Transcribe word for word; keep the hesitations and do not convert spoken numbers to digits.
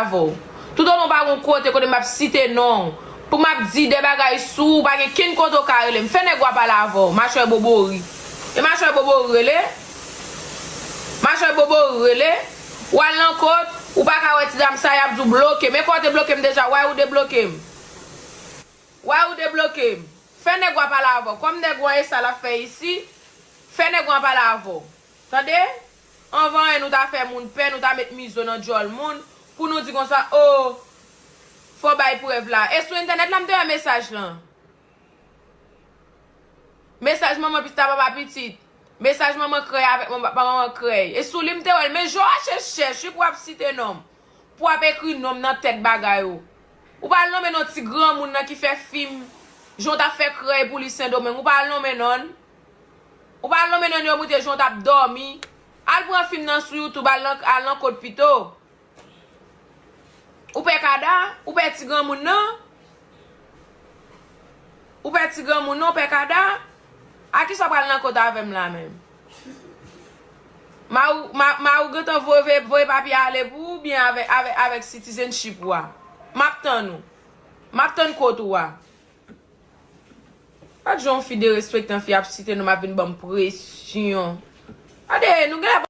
avè w. Toutotan w pa gen yon kote kote m ap site non w, pou m ap di de bagay sou ou, pa gen kenn kote w ka rele m. Fè nèg w a pale avè w, machwè bobori. E machwè bobori w rele? Machwè bobori w rele? W al nan kot, ou pa ka wè ti dam sa, y ap di w bloke m. E kò w te bloke m deja, why ou debloke m? Why ou debloke m? Fè nèg w a pale avè w. Kòm nèg w an e sa l ap fè isi, fè nèg w an pale avè w. Tande? Anvan anyen, nou ta fè moun pè, nou ta met mizo nan djòl moun, pou nou di konsa, o, fò bay prèv la. E sou entènèt la m te wè mesaj lan. Mesaj manman pita papa pitit. Mesaj manman krèy avèk manman, manman krèy. E sou li m te wè l. Men jan w ap chèche chèche pou w ap site non m, pou w ap ekri non m nan tèt bagay ou. Ou pa al nonmen non ti granmoun nan ki fè fim, jan w t ap fè krèy pou li Sendomeng. Ou pa al nonmen non l. Ou pa al nonmen non l yo moute jan w t ap dòmi. Al pran fim nan sou YouTube, al nan, al nan kot pito. Ou pè kada? Ou pè ti granmoun nan? Ou pè ti granmoun nan, ou pè kada? A kisa w pral nan kot avè m la menm? Mari w, ma, mari w gentan voye, voye papye ale pou ou, oubyen avèk, avèk, avèk citizenship ou a? M ap tann ou. M ap tann kot ou a. Gad jan yon fi derespektan, fi ap site non m ap vin ban m presyon. Gade, nou genlè